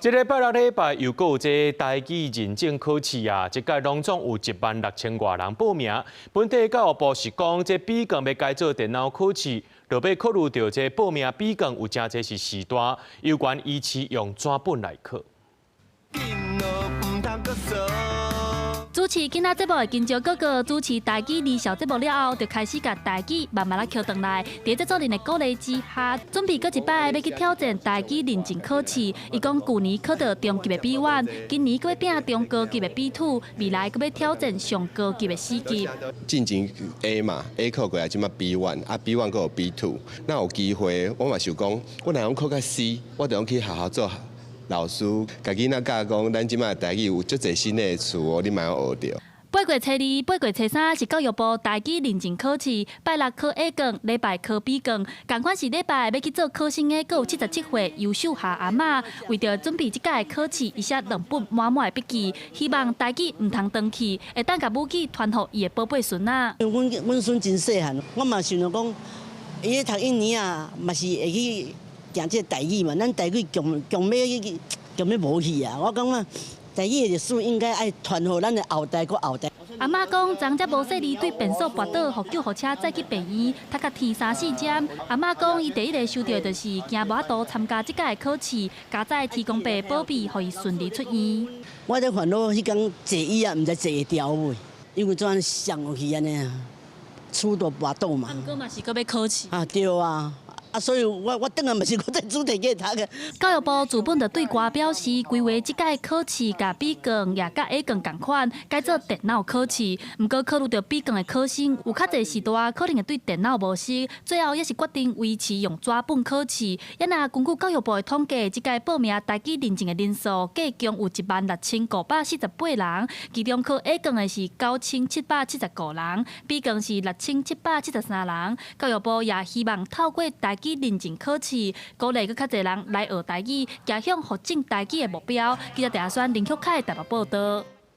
這禮拜六禮拜又閣有這台語認證考試啊！這屆攏總有1萬6千外人報名。本地教育部是講，這 B 卷欲改做電腦考試，就欲考慮著這報名 B 卷有誠濟是序大，猶原維持用紙本來考。主持囡仔節目的金石哥哥主持台語離校節目了後，就開始共台語慢慢仔抾轉來。佇製作人的鼓勵之下，準備閣一擺欲去挑戰台語認證考試。伊講舊年考著中級的 B1，今年閣欲拼中高級的 B2，未來閣欲挑戰上高級的 C 級。進前 A 嘛，A 考過來，這馬 B1，啊 B1 閣有 B2，若有機會，我嘛想講，我若講考較 C，我就講去學校做老師，共囡仔教講，咱這馬台語有足濟新的詞哦，你嘛欲學著。八月初二、八月初三是教育部台語認證考試，拜六考 A 卷，禮拜考 B 卷。仝款是禮拜欲去做考生的，閣有77歲優秀下阿嬤，為著準備這屆考試，伊寫兩本滿滿的筆記，希望台語毋通斷去，會當共母語傳予伊的寶貝孫仔。阮阮孫真細漢，我嘛想著講，伊咧讀一年啊，嘛是會去行這個台語嘛，咱台語強強欲強欲無去啊！我感覺台語的歷史應該愛傳予咱的後代閣後代。阿嬤講，昨才無細膩對便所跋倒，予救護車載去病院，讀甲天三四針。阿嬤講，伊第一个想著就是驚無法度參加這屆的考試，佳哉天公伯保庇，予伊順利出院。我咧煩惱彼工坐椅啊，毋知坐會牢未，因為怎按呢摔落去按呢啊，出都跋倒嘛。毋過嘛是閣欲考試。啊對啊。啊，所以我我轉來嘛是閣再煮提去讀个。教育部主本就對外表示，規劃這屆考試共 B 卷也佮 A 卷仝款，改做電腦考試。毋過考慮著 B 卷的考生有較濟序大，可能會對電腦無熟，最後也是決定維持用紙本考試。也若根據教育部的統計，這屆報名台語認證的人數計共有16,548人，其中考 A 卷的是9775人，B 卷是6773人。教育部也希望透過台語認證考試，鼓勵閣較濟人來學台語，邁向復振台語的目標。記者鄭阿宣、林旭凱台北報導。